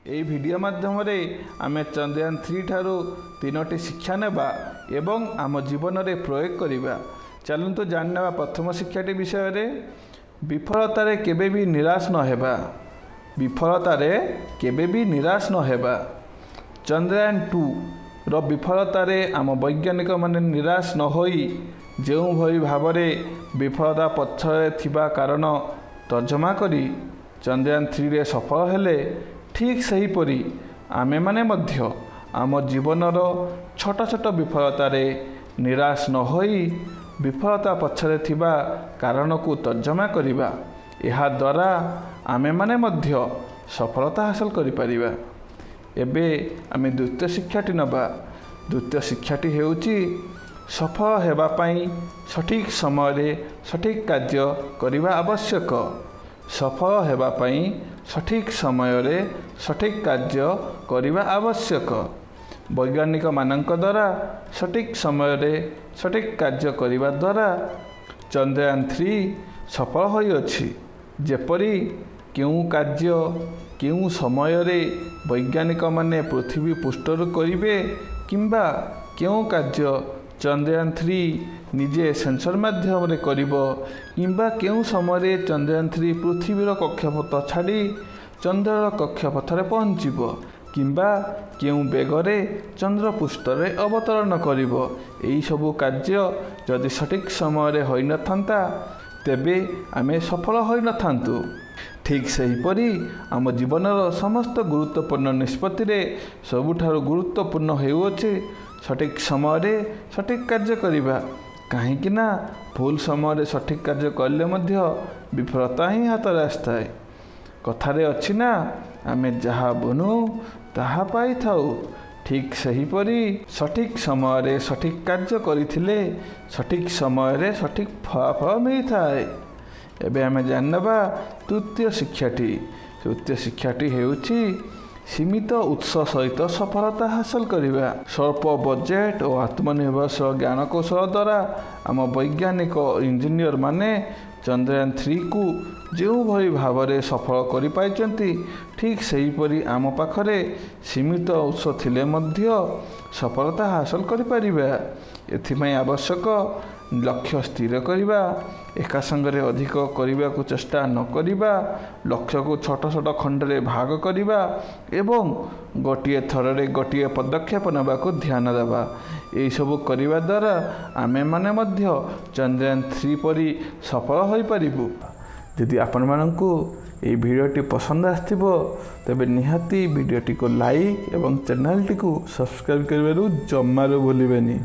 ଏହି ଭିଡ଼ିଓ ମାଧ୍ୟମରେ ଆମେ ଚନ୍ଦ୍ରୟାନ 3 ଠାରୁ ତିନୋଟି ଶିକ୍ଷା ନେବା ଏବଂ ଆମ ଜୀବନରେ ପ୍ରୟୋଗ କରିବା। ଚାଲନ୍ତୁ ଜାଣିନେବା ପ୍ରଥମ ଶିକ୍ଷାଟି ବିଷୟରେ। ବିଫଳତାରେ କେବେ ବି ନିରାଶ ନ ହେବା। ବିଫଳତାରେ କେବେ ବି ନିରାଶ ନ ହେବା। ଚନ୍ଦ୍ରୟାନ 2ର ବିଫଳତାରେ ଆମ ବୈଜ୍ଞାନିକମାନେ ନିରାଶ ନ ହୋଇ ଯେଉଁଭଳି ଭାବରେ ବିଫଳତା ପଛରେ ଥିବା କାରଣ ତର୍ଜମା କରି ଚନ୍ଦ୍ରୟାନ 3ରେ ସଫଳ ହେଲେ, ଠିକ୍ ସେହିପରି ଆମେମାନେ ମଧ୍ୟ ଆମ ଜୀବନର ଛୋଟ ଛୋଟ ବିଫଳତାରେ ନିରାଶ ନ ହୋଇ ବିଫଳତା ପଛରେ ଥିବା କାରଣକୁ ତର୍ଜମା କରିବା। ଏହାଦ୍ୱାରା ଆମେମାନେ ମଧ୍ୟ ସଫଳତା ହାସଲ କରିପାରିବା। ଏବେ ଆମେ ଦ୍ୱିତୀୟ ଶିକ୍ଷାଟି ନେବା। ଦ୍ୱିତୀୟ ଶିକ୍ଷାଟି ହେଉଛି, ସଫଳ ହେବା ପାଇଁ ସଠିକ୍ ସମୟରେ ସଠିକ୍ କାର୍ଯ୍ୟ କରିବା ଆବଶ୍ୟକ। ସଫଳ ହେବା ପାଇଁ ସଠିକ୍ ସମୟରେ ସଠିକ୍ କାର୍ଯ୍ୟ କରିବା ଆବଶ୍ୟକ। ବୈଜ୍ଞାନିକମାନଙ୍କ ଦ୍ୱାରା ସଠିକ୍ ସମୟରେ ସଠିକ୍ କାର୍ଯ୍ୟ କରିବା ଦ୍ୱାରା ଚନ୍ଦ୍ରୟାନ 3 ସଫଳ ହୋଇଅଛି। ଯେପରି କେଉଁ କାର୍ଯ୍ୟ କେଉଁ ସମୟରେ ବୈଜ୍ଞାନିକମାନେ ପୃଥିବୀ ପୃଷ୍ଠରୁ କରିବେ କିମ୍ବା କେଉଁ କାର୍ଯ୍ୟ ଚନ୍ଦ୍ରୟାନ 3 ନିଜେ ସେନ୍ସର ମାଧ୍ୟମରେ କରିବ କିମ୍ବା କେଉଁ ସମୟରେ ଚନ୍ଦ୍ରୟାନ 3 ପୃଥିବୀର କକ୍ଷପଥ ଛାଡ଼ି ଚନ୍ଦ୍ରର କକ୍ଷପଥରେ ପହଞ୍ଚିବ କିମ୍ବା କେଉଁ ବେଗରେ ଚନ୍ଦ୍ରପୃଷ୍ଠରେ ଅବତରଣ କରିବ, ଏହିସବୁ କାର୍ଯ୍ୟ ଯଦି ସଠିକ୍ ସମୟରେ ହୋଇନଥାନ୍ତା, ତେବେ ଆମେ ସଫଳ ହୋଇନଥାନ୍ତୁ। ଠିକ୍ ସେହିପରି ଆମ ଜୀବନର ସମସ୍ତ ଗୁରୁତ୍ୱପୂର୍ଣ୍ଣ ନିଷ୍ପତ୍ତିରେ ସବୁଠାରୁ ଗୁରୁତ୍ୱପୂର୍ଣ୍ଣ ହେଉଅଛି ସଠିକ୍ ସମୟରେ ସଠିକ୍ କାର୍ଯ୍ୟ କରିବା। କାହିଁକି ନା ଭୁଲ ସମୟରେ ସଠିକ୍ କାର୍ଯ୍ୟ କଲେ ମଧ୍ୟ ବିଫଳତା ହିଁ ହାତରେ ଆସିଥାଏ। କଥାରେ ଅଛି ନା, ଆମେ ଯାହା ବୁଣୁ ତାହା ପାଇଥାଉ। ଠିକ୍ ସେହିପରି ସଠିକ୍ ସମୟରେ ସଠିକ୍ କାର୍ଯ୍ୟ କରିଥିଲେ ସଠିକ୍ ସମୟରେ ସଠିକ୍ ଫଳାଫଳ ମିଳିଥାଏ। ଏବେ ଆମେ ଜାଣିନେବା ତୃତୀୟ ଶିକ୍ଷାଟି। ତୃତୀୟ ଶିକ୍ଷାଟି ହେଉଛି ସୀମିତ ଉତ୍ସ ସହିତ ସଫଳତା ହାସଲ କରିବା। ସ୍ୱଳ୍ପ ବଜେଟ୍ ଓ ଆତ୍ମନିର୍ଭରଶୀଳ ଜ୍ଞାନକୌଶଳ ଦ୍ୱାରା ଆମ ବୈଜ୍ଞାନିକ ଇଞ୍ଜିନିୟରମାନେ ଚନ୍ଦ୍ରୟାନ 3କୁ ଯେଉଁଭଳି ଭାବରେ ସଫଳ କରିପାରିଛନ୍ତି, ଠିକ୍ ସେହିପରି ଆମ ପାଖରେ ସୀମିତ ଉତ୍ସ ଥିଲେ ମଧ୍ୟ ସଫଳତା ହାସଲ କରିପାରିବା। ଏଥିପାଇଁ ଆବଶ୍ୟକ ଲକ୍ଷ୍ୟ ସ୍ଥିର କରିବା, ଏକା ସାଙ୍ଗରେ ଅଧିକ କରିବାକୁ ଚେଷ୍ଟା ନ କରିବା, ଲକ୍ଷ୍ୟକୁ ଛୋଟ ଛୋଟ ଖଣ୍ଡରେ ଭାଗ କରିବା ଏବଂ ଗୋଟିଏ ଥରରେ ଗୋଟିଏ ପଦକ୍ଷେପ ନେବାକୁ ଧ୍ୟାନ ଦେବା। ଏହିସବୁ କରିବା ଦ୍ୱାରା ଆମେମାନେ ମଧ୍ୟ ଚନ୍ଦ୍ରୟାନ 3 ପରି ସଫଳ ହୋଇପାରିବୁ। ଯଦି ଆପଣମାନଙ୍କୁ ଏହି ଭିଡ଼ିଓଟି ପସନ୍ଦ ଆସିଥିବ, ତେବେ ନିହାତି ଭିଡ଼ିଓଟିକୁ ଲାଇକ୍ ଏବଂ ଚ୍ୟାନେଲଟିକୁ ସବସ୍କ୍ରାଇବ୍ କରିବାରୁ ଜମାରୁ ଭୁଲିବେନି।